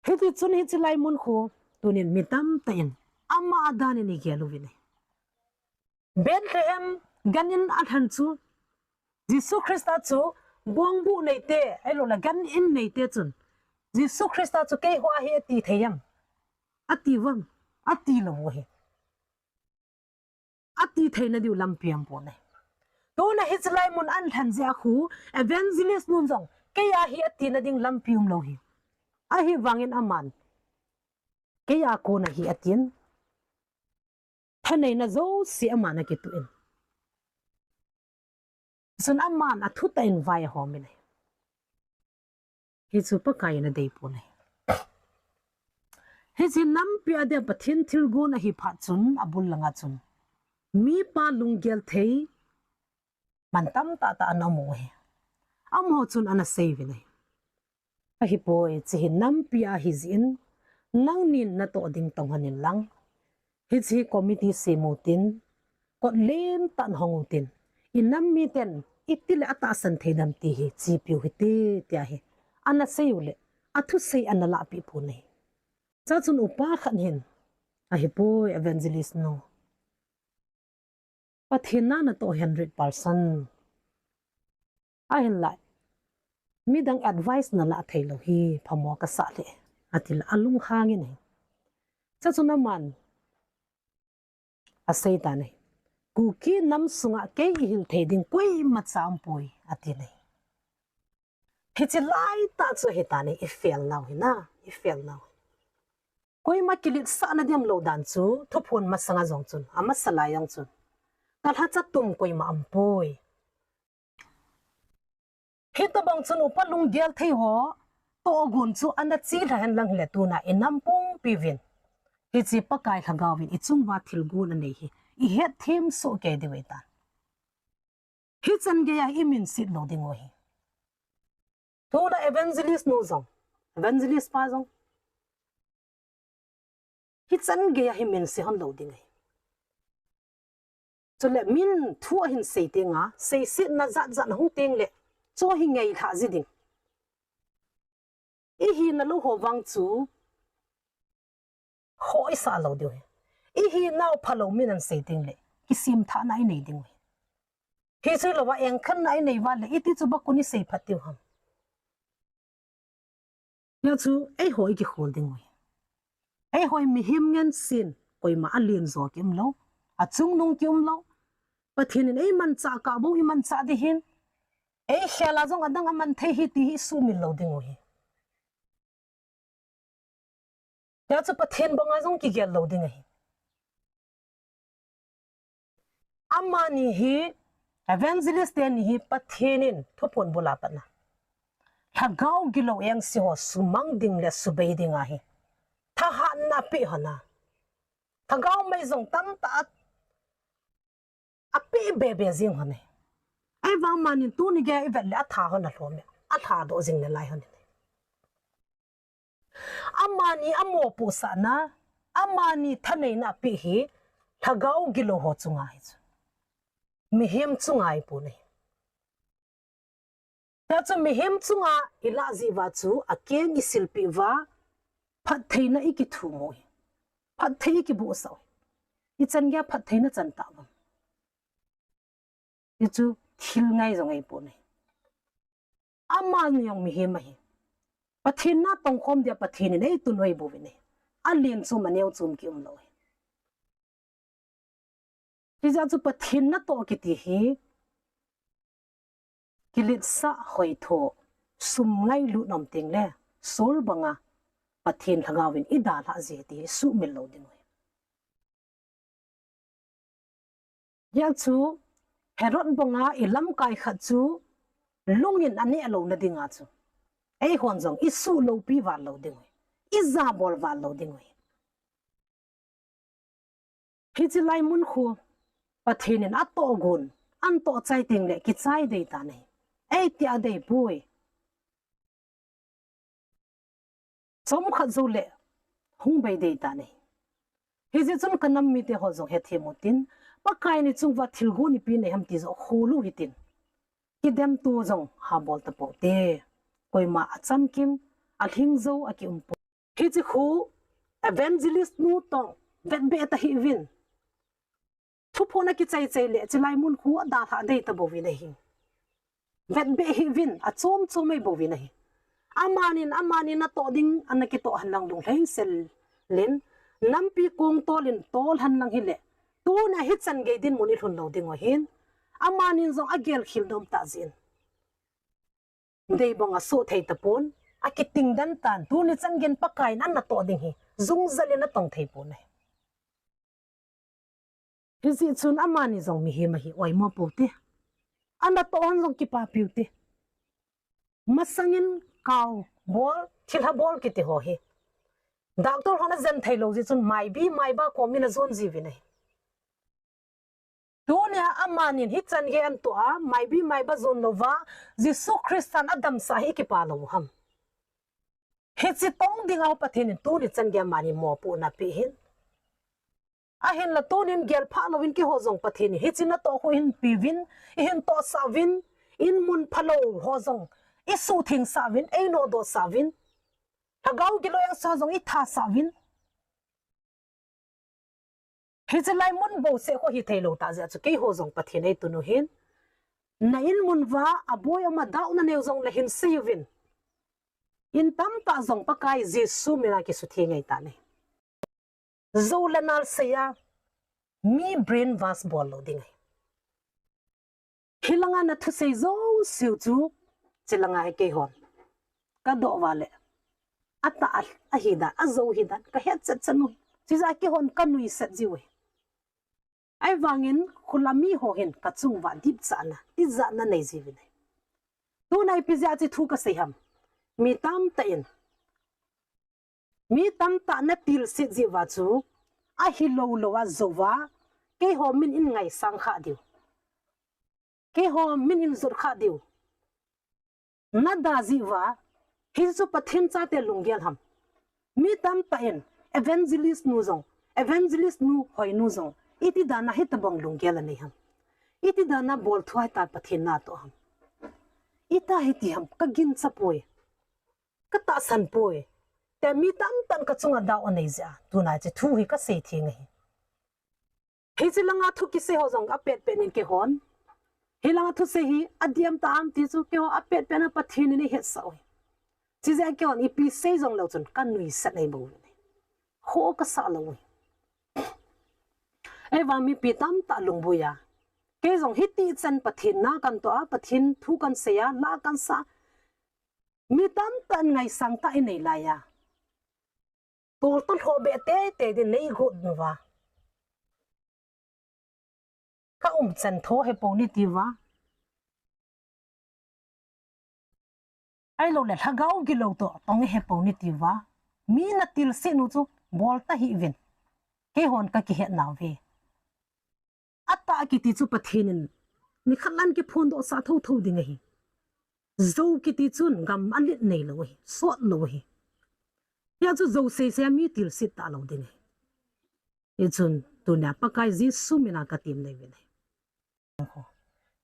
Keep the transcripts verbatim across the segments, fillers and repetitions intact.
Hiti chun hiche lai mun khu tunin mi tamtah in ama a dan in igel uvin ahi. Bethlehem gan in alhan chu Jesu Christa chu bongbuh neite, ahilouleh gan in neite chun Jesu Christa chu keiho ahi ati thei em? Ati vang, ati lou u ahi. Ati theina diu lampi aumpon ahi. Tuna hiche lai mun alhan jeh a khu evangelist nun jong kei ahi atina ding lampi umlou ahi. Ahivangin aman kei a kon ahi atin, thaneina jouse aman akituh in. Chun aman athutah in vai ahom in ahi. Hichu Pakai in adeipon ahi. Hiche nampi a dia Pathen thilgon ahi phat chun abul langa chun mipa lunggel thei man tamtah tah ana um u ahi. Amaho chun ana sei uvin ahi. Ahipoi, hiche hi nampi ahi jeh in, nangnin natoh ding tong lhon in lang, hiche hi committee sem utin, kot lentah in hong utin, inam miten itile atahsan thei dem ti hi chepiu hite, tia hi ana sei uleh, athusei ana lahpeh pon ahi. Chuchun upa khat hin, ahipoi evangelist nu, Pathen na natoh hi hundred percent. Ahinlah, midang advice nalah theilou hi phamo kasah leh, atile alunghang in ahi. Chuchun aman aseitan ahi. Kuki nam sunga kei ihil thei ding koimacha aumpoi, atin ahi. Hiche laitah chu ahitan ahi, i fail nau hi na, i fail nau. Koima kiletsahna diam lou dan chu, thuphon masanga jong chun, amasa lai jong chun, kalhacha tum koima aumpoi. Hitobang chun upa lunggel thei ho tohgon chu ana chelha henlang hile tuna inam pumpi uvin, hiche Pakai Lhagao vin ichung uva thilgon anei hi ihet them soh kei diu ahitan. Hichan geiya imin set lou ding u ahi. Tuna evangelist nu jong, evangelist pa jong, hichan geiya hi min se hon lou ding ahi. Chule min thu ahin sei tenga, seisetna jatjat ahung tengle, chu hi ngailhah ji ding. Ihina lou ho vang chu, khoh isah lou diu ahi. Ihinau phalou min ahin sei tengle, kisemthahna inei diu ahi. Hiche louva engkhanna inei uva le, iti chu bakun isei phat diu ham? Hijeh chun, eiho ikikhol diu ahi. Eiho hi mihem ngen sin, koima alen jo ki um lou, achungnung ki um lou. Pathen in eimanchah kah bou imanchah ding ahin, eikhel a jong adang aman thei ahi ti hi isumil lou diu ahi. Hijeh chun Pathen banga jong kigel lou ding ahi. Amani hi, evangelist teni hi Pathen in thuphon bula patna, Lhagao gilou engse ho sumang ding le subei ding ahi. Thahatna apeh hon a, Lhagao mei jong tamtah a apeh bebe jing hon ahi. Ahivang amani tuni geiya ivet le atha hon alhom e. Alhadoh jing nalai hon ahi. Amani amopohsahna, amani thaneina apeh hi, Lhagao gilou ho chunga ahi chu. Mihem chunga ahipon ahi. Hijeh chun mihem chunga ilah jeh uva chu, akeng isilpeh uva, phattheina ikithum u ahi. Phatthei ikibohsah u ahi. Ichan geiya phattheina chan tah vang. Hichu thil ngai jong ahipon ahi. Amani jong mihem ahi. Pathen na tongkhom dia Pathen in eitun u ahi bouvin ahi. Alen chom aneo chom ki um lou ahi. Hijeh chun Pathen natoh kiti hi, kiletsah hoitho, sum ngailut um tengle, Saul banga Pathen Lhagao vin idalhah ji ahi ti hi sumil lou diu ahi. Hijeh chun, Herod banga ilamkai khat chu, lungin aneh louna dinga chu, eihon jong isuh loupi val lou diu ahi. Ijabol val lou diu ahi. Hiche lai mun khu, Pathen in atohgon, anatoh chai tengle kichai dei tan ahi. Eiti adei poi. Chomkhat joule, hung bei dei tan ahi. Hijeh chun kanam mite ho jong hethem utin, Pakai in ichung uva thilgon ipi nei ham ti joh khol u hitin. Kidemto jong habol tapou te. Koima achamkim, alhingjou aki um poi. Hichi khu evangelist nu tong vetbeh tahih uvin. Thuphon akichai chai le chilai mun khu adalhah dei tabouvin ahi. Vetbeh hih uvin, achom chom mai bouvin ahi. Amanin, amanin natoh ding, ana kitoh henlang lunglhai sel in, nampi kong tolin tol henlang hile, tuna hichan gei dinmun ilhun lou diu ahin, amanin jong agel khel dom tah jin. Deibang asoh thei tapon, akiting den tan, tuni chan geiyin Pakaiyin anatoh ding hi, jung jalin atong thei pon ahi. Hijeh chun amani jong mihem ahi, oimo pou te. Anatoh hon jong kipapiu te. Masangin kau bol, thilha bol kiti ho hi. Doctor hon ajen thei lou jeh chun maibi, maiba komin ajon jiuvin ahi. Tunia amanin hichan gei anatoh a, maibi, maiba jon louva, Jesu Christan adamsah hi kipa lou ham. Hichi tong dinga Pathen in tuni chan gei amani mopohna apeh hin. Ahinla tunin gelphah louvin keiho jong Pathen in hichi natoh khu eihin peuvin, eihin tohsah uvin, in mun phalou ho jong eisuhthengsah uvin, einodohsah uvin. Lhagao gilou engsa jong eithasah uvin. Hichi lai mun bouseh khu hithei lou tah jeh a chu keiho jong Pathen eitun u hin. Na in mun uva aboi ama dauna neo jongle hin seiuvin. In tamtah jong Pakai Jesu mina kisutheng ahitai. Jou le nal seiya mi brainwash bol lou ding ahi. Hilanga nathusei jouseu chu, chilanga hi keihon kadoh uva le, atah a, ahidan, ajou hidan kahet chet chet u. Chijeh a keihon kanuisat jiu ahi. Ahivangin khula miho hin kachung uva dipchatna, tijatna nei jiuvin ahi. Tuna ipi jeh a hichi thu kasei ham. Mi tamtah in Mi tamtah natilsit jeh uva chu, ahilou lou a jou uva, keiho min in ngaisang kha diu. Keiho min in jot kha diu. Nada jeh uva, hichu Pathen chate lunggel ham. Mi tamtah in evangelist nu jong, evangelist nu hoinu jong, iti dan a hitobang lunggel anei ham. Iti dan a bolthu a hitia Pathen natoh ham. Ita hiti ham, kagincha poi. Katahsan poi. Tia mi tamtah in kachunga doubt anei jeh a, tuna hichi thu hi kasei theng ahi. Hichi langa thu kisei ho jong apet pet in keihon. Hilanga thusei hi adem tah am ti chu keiho apet pet in Pathen in eihetsah u ahi. Chijeh a keihon ipi sei jongleu chun kanuisat nei bou. Kho kasah lou u ahi. Ahivang mipi tamtah lungboi a. Kei jong hitichan Pathen na katoh a, Pathen thu kasei a, la kasa. Mi tamtah in ngaisang tah inei laiya. Tol toh lhoh beh teitei ding neigot uva. Ka umchan tho hepou nati uva. Ahilouleh lhagao gilou toh tong hepou nati uva. Mi natilsit u chu bol tahih uvin. Keihon kakihet nauve. Atah kiti chu Pathen in nikhat lan kiphondohsah thotho ding ahi. Jou kiti chun gam alet neilou ahi, sot lou ahi. Hia chu jou seisei a mi tilsit talou ding ahi. Hichun tunia Pakai Jesu mina katem neiuvin ahi.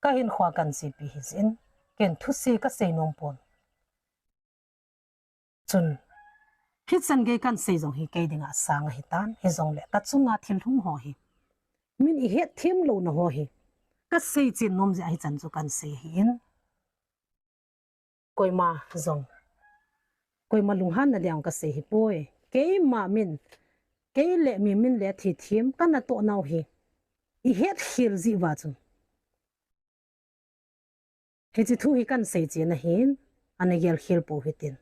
Kahinkhoa kahin seipeh hijeh in, ken thusei kasei nom pon. Chun, hichan gei kahin sei jong hi kei dinga asang ahitan, hijongle kachunga thil hung ho hi min ihet them louna ho hi kasei chen nom jeh a hichan chu kahin sei ahin. Koima jong, koima lunghanna ding a kasei hipoi. Keima min, kei le mi min le thithem kanatoh nau hi ihet khel jeh uva chun. Hichi thu hi kahin sei chen ahin, ana gel khel pou hitin.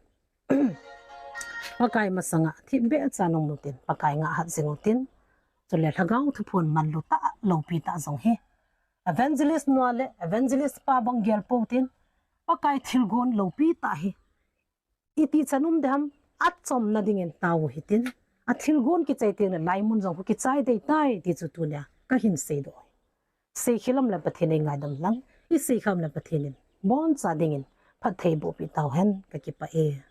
Pakai masanga thipbeh chan um utin, Pakai ngah hat jing utin. Chule lhagao thuphon manlu tah, loupi tah jong hi. Evangelist nu le evangelist pa bang gel pou tin, Pakai thilgon loupi tah hi. Itichan um ding ham, achomna dingin tao u hitin. Athilgon kichai teng le laimun jong khu kichai dei tai ti chu tunia kahin seidoh. Seikhel um le Pathen in eingaidam hen lang, iseikhel um le Pathen in boncha dingin phatthei bohpeh tauhen, kakipah e.